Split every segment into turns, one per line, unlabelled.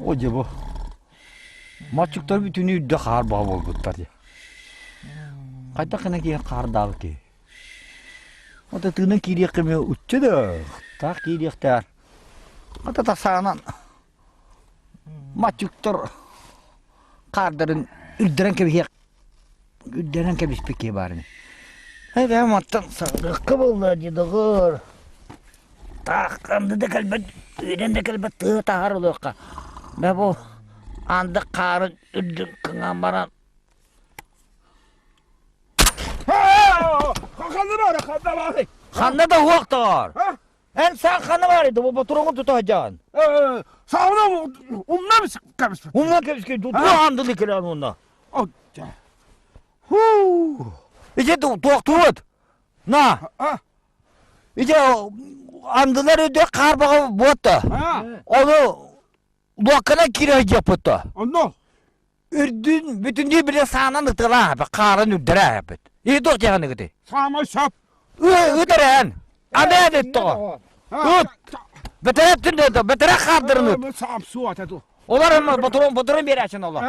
О дьэ бу. Маччыктар бүтүнүү үрдэ хаар баҕа буолбуттар дьэ. Хайдах гына киһи хаардаабыт киһи. Ото тыынан киириэххэ эмиэ учча да таах киириэхтээх. Ата тасаанан маччыктар хаардарын үрдэрэн кэбиһиэх үрдэрэн кэбиспит киһи баар ини. Эбээ мантан саҥарыахха буолла дии доҕор. Таах анды да кэлбэт, үөрэн да кэлбэт тыа таһар ылыахха. Бэ бу анды хаарын үрдүн кыҥаан баран
Ханна баар, ханна баар?
Ханна да уох доҕор. Эн саан ханна баар edi? Бу ботуругун тута сылдьаҕын.
Саҕана умна кэбиспит.
Умна кэбиспит. Туох андылы кэлэн уонна? Хуу! Ити туохтуут? На! Ити андылар өйдө хаарбаҕа буотта. Ону луокканан киирэ сылдьыахпыт
Онно?
Үрдүн бүтүннүү бile саанан ытылаа хаарын үрдэрэ эппит. И туох диэҕиныгыты?
Саамай сөп.
Ыт эрээн. Анеан ыттоҕо. Ыт. Бэтэрэ түннэ бэтэрэ хаардырын ыт.
Саам суата ду.
Олар ботурун ботурун биэрээчин олор.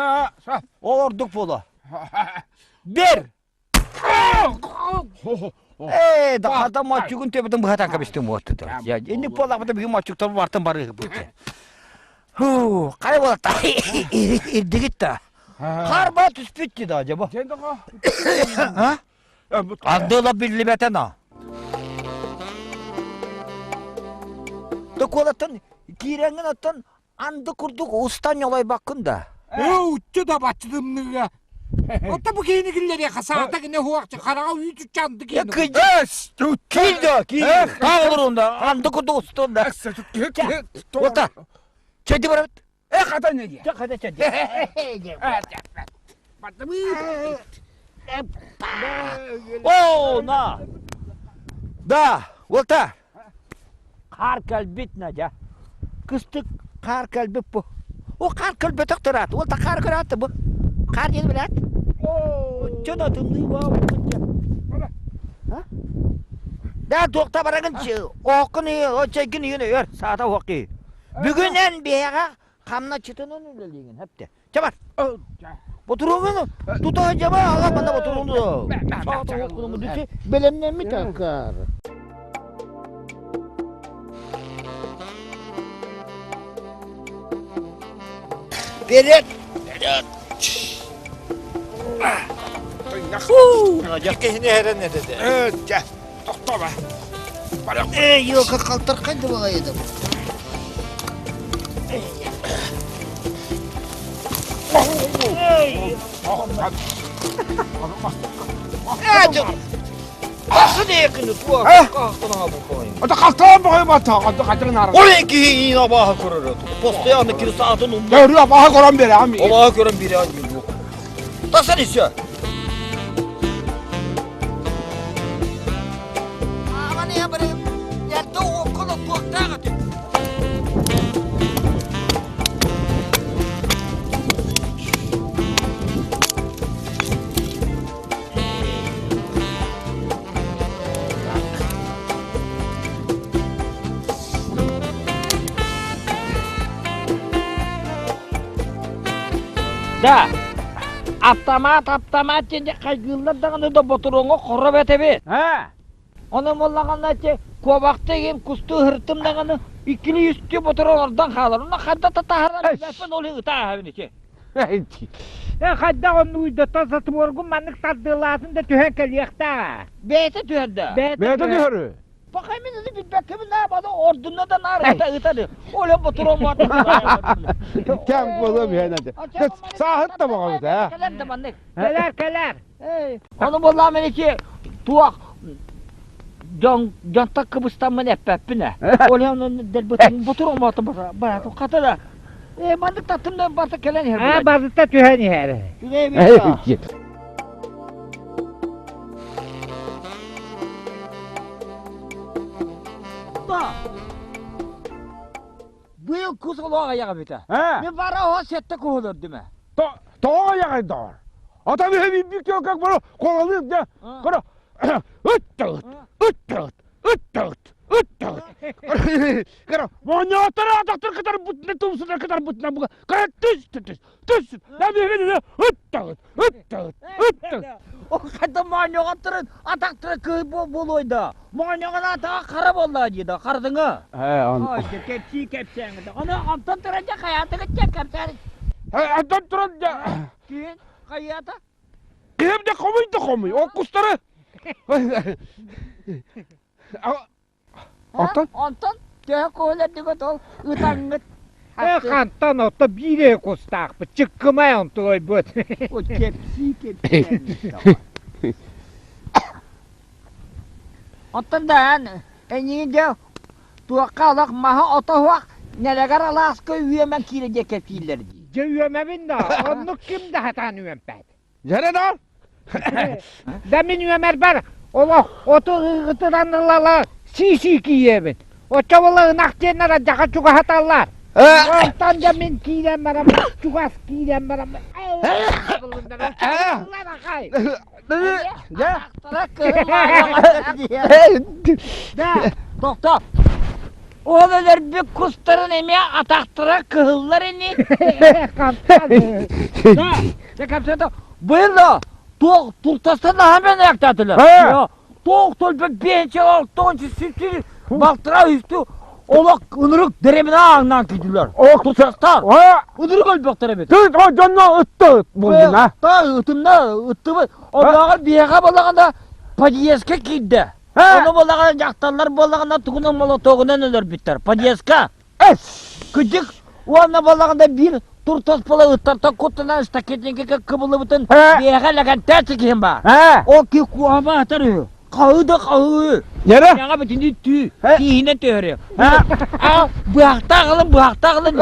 Ол ордук буолуо. Бер! Ээ, дахата моччугун төбөтүн быһатан кэбистим уоттута. Инник буоллахпыта биһи моччуктар бартан барыыһыппыт. Ху, хайа буолатта ирдигит да. Харба түспүт да дьэ бу. А? Андыла биллибэтэ на. Токуолаттан киирэҥҥин оттон Анды курдук устан ньолойбоккун да?
Ээ, уччу да баччытымныга. Ота бу киһини киллэриэхэ саата гине хуахчы хараҕа үүтүччэ анды киһини.
Киирдэ, киир. Таалырунда, анды курдук устун да. Ота. Чэди барабыт.
Э хата не дии.
Чэ хата чэди. О, на. Да, вот Хаар кэлбит Надя. Кыстык хаар кэлбит бу. О хаар кэлбэтэх тураат. Ол та хаар көрөөт бу. Хаар диэн билээт. Оччо да тымныы буолбут. Да туохта барагын ооккун оччойгун үйүн өйөр саата уокки. Бүгүн эн биһиэхэ хамначчытынан үлэлиигин хэпте. Чэ бар. Ботуругун тута дьаба ала манна ботуругун бэлэмнэммит аккар. Вперед! Вперед! Киһини эрэн этэ.
Чэ, тохтоо
Эй, елка қалтырқайды балайды. Постоянно кирсаатын Обаха көрөн бире Тасан еще. Да, Автомат, автомат диэн хайгыыллар даҕаны да ботуруоҥҥа хоро этэбит. Онон буоллаҕына ити куобахта игин кустуу ыһыртым даҕаны иккили үстүү ботуруон ордон хаалар. Онно хайда да таһаран билбэппин ол иһин ытааһабын ити.
Э хайдах оннук үйдөттөн сатыборгун маннык тардыалаатын да түһэн кэлиэхтээх.
Бэйэтэ түһэр да.
Бэйэтэ түһэр.
Пока мин аны билбэккэбин наа баны ордунна да наар ыта ытар. Оле ботуруон
Кэм буолуом үһэн аты. Сааһыт да боҕобут ээ.
Кэлэр да маннык.
Кэлэр кэлэр.
Ону буоллаам ити туох дьон дьонтон кыбыстаммын эппэппин ээ. Ол иһин дэлбитин ботуруон бооту баратым хата да Э, маннык таттым да барыта кэлэн иһэр.
Аа, барыта түһэн иһэр.
Түһэн Быйыл кус олоох айаҕа бүтэ. Мен бара оһо сетте куһулурдум ээ.
Тоҕо айаҕай доҕор. Ата биһи бибик как бары колалыыр да. Кара ыт ыт ыт ыт ыт ыт. Ыттаҕыт. Кыра, моонньоотор атахтар кытарбытына тумсунар кытарбытына буга кыра түс түс түс ыттаҕыт ыттаҕыт ыттаҕыт.
О хата моонньоҕотторун атахтара кыһый буолуой да. Моонньоҕон атаҕа хара буолла дии да харатыҥа.
Ээ он.
Ой, кэпсии кэпсээҥ. Ону онтон туран дьэ хайаатыгыт дьэ кэпсээн.
Онтон туран дьэ.
Киин хайаата?
Киһим да хомуй да хомуй. Ол кустары. Онтон?
Онтон төһө куһулэрдигит ол ытаҥҥыт
Э, хантан ото биир кустаахпыт, чыккымай онтулойбут.
О, кэпсии кэпсээн. Оттон даан эйигин дьэ туохха олох маһа ото суох нэлэгэр алааска үөмэн киирэ диэ кэпсииллэр дии.
Дьэ үөмэбин да, оннук ким да сатаан үөмпэт.
Дьэрэ да?
Да мин үөмэрбэр олох оту ыгытынан ылала сии-сии киийэбин. Оччо була ынах диэннэр адьаха чугаһаталлар. Онтон да мин киирэн барам, чугас киирэн барам.
Да, тохто. Ол өлөрбүт кустарын эмиэ атахтара кыһыллар ини. Да, дьэ кэпсэтэ. Быйыл да туох туртастан аһамен аяктаатылар. Туох төлбөт биэнчэ алтончу сүтү балтыра үстү олох ынырык дэремine ааҥнаан киирдилэр. Туртастар. Ынырык өлбөхтөр эбит.
Тыт о дьонно ытты булдун а.
Та ытымна ыттыбыт. Оннооҕор биһиэхэ балаҕана подъездка киирдэ. Ону буоллаҕына дьахталлар буоллаҕына тугунан молотогунан өлөрбүттэр. Подъездка. Кыдьык уонна буоллаҕына биир туртас буола ыттартан куттанан штакетникка кыбыллыбытын биһиэхэ лэгэнтээччи киһим баар. Ол киһи куһаҕан атар үһү. Хаһыы да хаһыы.
Нere?
Яга бүтүннүү түү. Тииһинэн төһөрү. А быһахтаах ылын, быһахтаах ылын.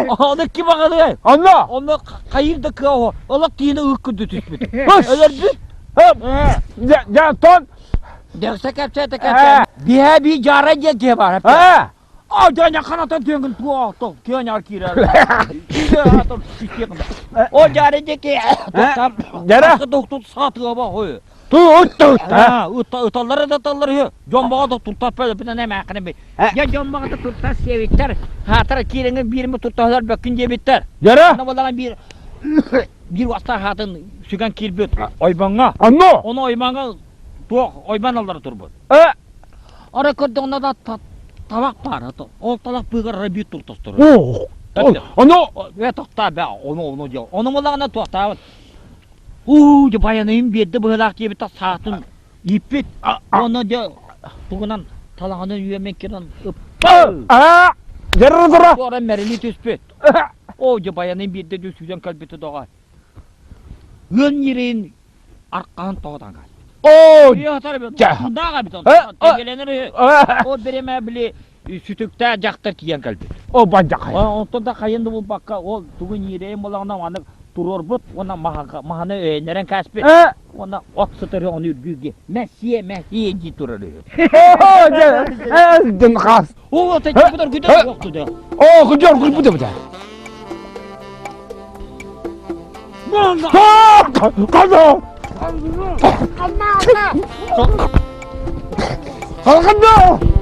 Ону ким аҕалыай?
Онно.
Онно хайыр да кыа оһо. Олох тииһинэ ыык күндү түспүт. Өлөрбүт.
Дьэ, тон.
Дьэксэ кэпсээтэ кэпсээн. Биһэ би жара диэн киһи баар. А дьоня ханатан түөҥүн туох түөняр киирэр. О жара диэки.
Жара.
Доктор саатыга хой.
Ту ытта
Ыталлар да ыталлар үһү. Дьон баҕа да туртас бөлөпүнэн эмээххинэ би. Дьэ дьон баҕа да туртас сиэбиттэр. Хаатара киирэҥин биирими туртаһылар бөккүн диэбиттэр.
Жара.
Онно буоллаҕын биир биир уостаах хаатын сүгэн киирбит ойбоҥҥо.
Онно.
Ону ойбоҥҥо туох ойбон аллара турбут. Ара көрдөҕүнэ да табах баар. Ол талах быыгар ара биир туртастар.
Ону
Э тохтаа бэ ону ону диэ. Ону буоллаҕына туохтаабыт. Уу дьэ байаныйым биэрдэ быһыылаах диэбит саатын ииппит. Уонна дьэ тугунан талаҕынан үөмэн кирэн ыппа.
Аа дьэрэ тура.
Туора мэрили түспүт. Оо дьэ байаныйым биэрдэ дүү сүүрэн кэлбитэ доҕор. Ыан ньирэйин аркаһын тоҕо таҥар.
Оо
Дьэ. эбит Тэгэлэнэр Ол биримэ били сүтүктээх дьахтар тиийэн кэлбит.
О бадьахай.
Онтон да хайын да булбакка ол тугу ньирэйин буолаҕына маннык туруорбут уонна маһаны өйөннөрөн кээспит. Уонна от сытары ону үргүүргэ мэссиэ мэссиэ дии турар үһү.
Оо дьэ хас.
Оо тэччи күдэр уохтуда.
Оо күдэр күлбүтэ бутэ. Кана! Кана! Кана!